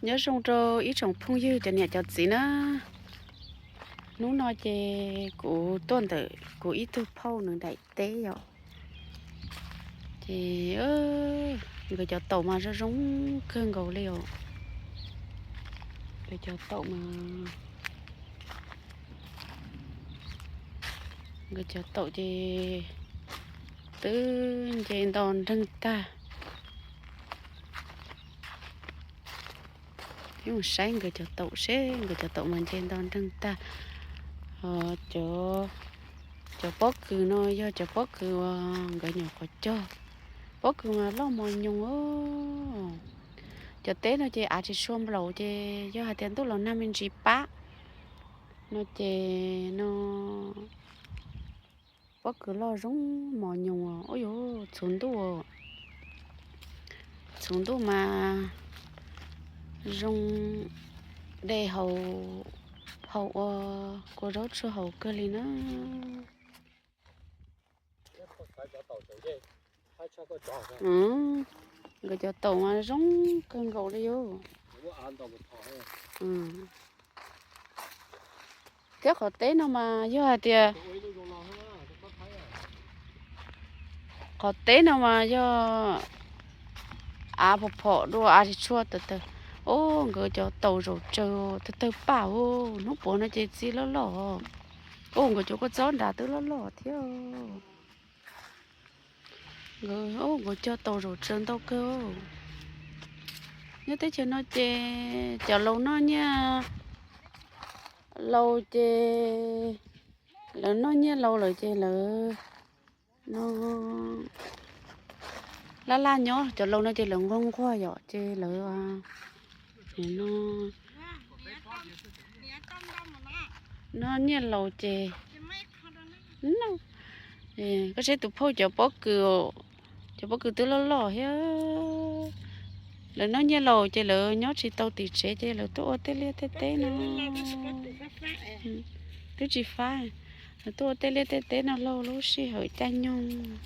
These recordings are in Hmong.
Nyob zoo rau ib tsoom phooj ywg cov niam cov txiv na. Hnub no ces kuv tuaj ntawm kuv ib tug phauj nws daim teb yom. Ces nkawd cov taum mas zoo zoo kawg nkaus li os. Nkawd cov taum mas, nkawd cov taum ces twb nce nto nreeg tag. Peb mus saib nkawd cov taum seb nkawd cov taum mas nce nto nreeg tag. Cov pob kws no yog cov pob kws uas nkawd nyuam qhuav cog. Pob kws mas loj mos nyoos. Cov teb no ces av tsis tshua nplaum ces yog hais tias ntuj los nag me ntsis pab no ces no pob kws loj zoo mos nyoos. Ub yuv, txhuv ntuj, txhuv ntuj mas zoo de haus, haus ua kua zaub tsuag haus kawg li na. Nkawd cov taum mas zoo kawg nkaus li yus. Thiab qhov teb no mas yog hais tias, qhov teb no mas yog av phom phom dua av tsis tshua tawg tawg. Ub, nkawd cov taum zaum tsaws tawg tawg pam. Hnub puav no ces txi loj loj. Ub, nkawd cov kua txob nrad twb loj loj thiab. Nkawd, nkawd cog taum zaum tsaws ntau kawg. Nyob teb chaws no ces cov laus noj nyiaj laus ces lawv noj nyiaj laus lawm ces lawv no laj laj nyob. Cov laus no ces lawv nquag nquag yom, ces lawv noj nyiaj laus ces, koj saib tus phauj cov pob kws, cov pob kws twb loj loj thiab. Lawv noj nyiaj laus ces lawv nyob tsis tau tim tsev ces lawv tuaj ua tej liaj tej teb no. Twb tsis faib, lawv tuaj ua tej liaj tej teb no lauj lub sij hawm caij nyoog.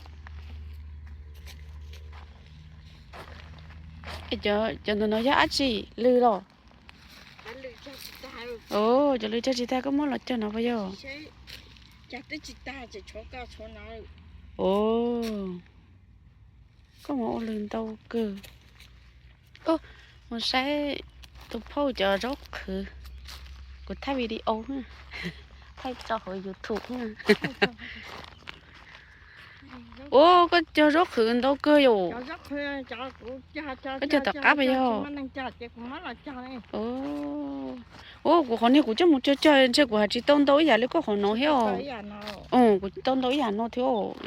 Cov ntawm no yog dab tsi, lws los? Cov lws cog tsis tag koj muab los cog no puas yog? Koj mus ua lws ntau kawg. Mus saib tus phauj cov zaub qhwv. Kuv thaij video, thaij tso hauv YouTube. Ua koj cog zaub qhwv ntau kawg yom. Koj cog tom qab puas yog? Ua kuv qhov niag kuv coj mus cog cog ntshe kuv hais tsis tau ntau ib yam li koj qhov no thiab os. Kuv tau ntau ib yam no thiab.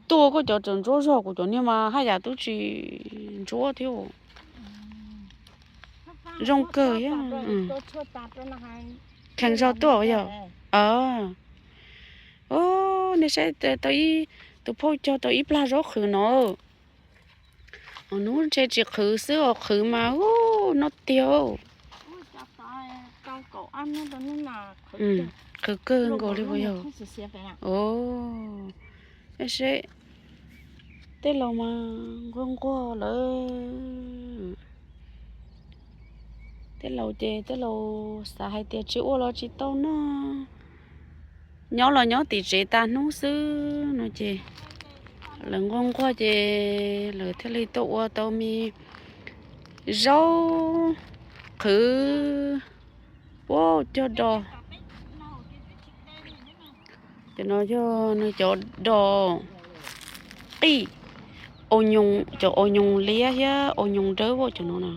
Tuaj koj cov tseem ntsuab zog, kuv cov niag mas haj yam twb tsis ntsuab thiab. Zoo kawg thiab. Kheev zog tuaj yog. Nej saib, tus phauj cog tau ib plag zaub qhwv no. Hnub ntshe tsis qhwv xwb os, qhwv mas ub noj tiag. Qhwv kawg nkaus li puas yog? Seb, tej laus mas nquag nquag lawm. Tej laus ces tej laus xav hais tias tsis ua los tsis tau noj, nyob los nyob tim tsev tas hnub xwb no ces lawv nquag nquag ces lawv thiaj li tuaj ua tau me zaub qhwv. Ua cog do. Cov no yog nws cov do qij, cov au nyoos liab thiab au nyoos dawb cov no na.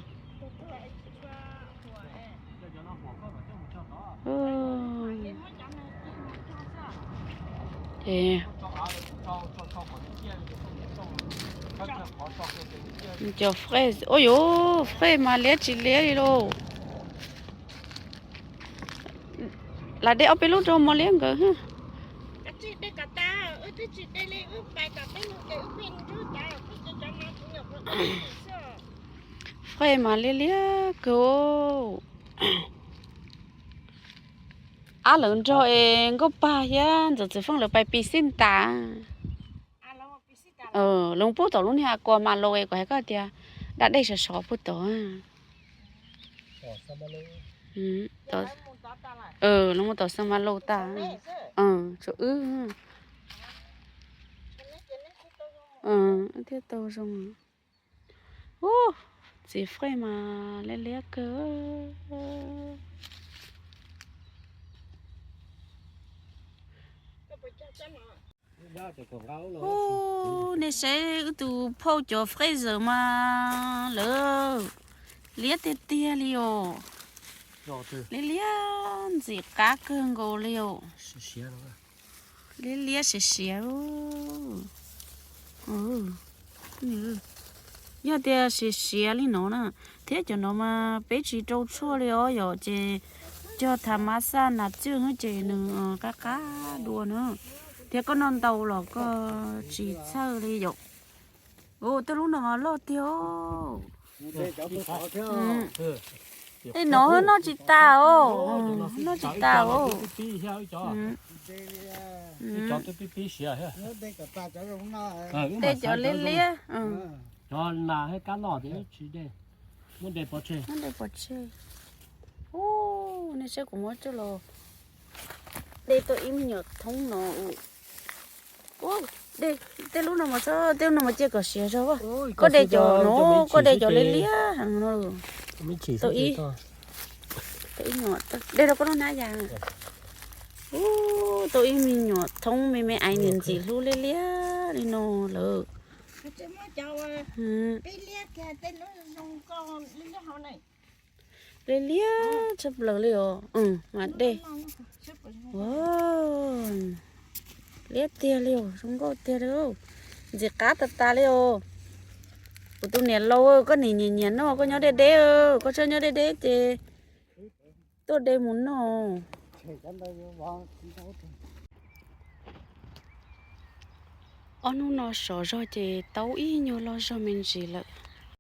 Cov fej, ua yuv, fej mas liab tsis liab li lauj. Lam de ob peb lub rau mos liab nkawd. Fej mas liab liab kawg. Ab, lawv nrog es Nkauj Pag thiab Ntxawm Txwm Feej lawv pais pis xij tas. Los pub tom lub niag akua ma lo es kuv hais koj tias da dej sov sov pub tod. Los mus tom xeev ma lo tag. Tsuas wb thiaj tau zoo. Ub, txiv faij mas liab liab kawg. Ub, nej saib wb tus phauj cov faij zawm mas lawv liab tiag tiag li os. Liab liab ntxim qab kawg nkaus li os. Liab liab siav siav. Yog tias siav siav li no na, thiab cov no mas peb tsis rau tshuaj li os yom, ces cog thav mav xaj nas txwj ces nws qab qab dua na. Thiab koj noj ntau los koj tsis txhawj li yom. Ua tej lub no mas loj tiag. Tej no noj tsis tas os, noj tsis tas os. Tej cov liab liab. Cov nas thiab kab noj ces tsis de, muab de pov tseg. Ub, nej saib kuv muab coj los de tau ib me nyuam thoob no. Ub, tej lub no mas, tej lub no mas cia kom siav zog. Koj de cov no, koj de cov liab liab heev no. Tau ib, tau ib nyuam, de rau koj lub hnab yas. Ub, tau ib me nyuam thoob me me aiv niam ntxim hlub liab liab li no lawm. Liab liab tshaj plaws li os. Mas de. Liab tiag li os, zoo nkauj tiag li. Ntxim qab tas tas li os. Kuv tus niam laus, koj nim nyiam nyiam noj, koj nyob deb deb, koj txhob nyob deb deb ces tuaj de mus noj. Ob hnub no sov zog ces tau ib nyuag loj zog me ntsis lawm.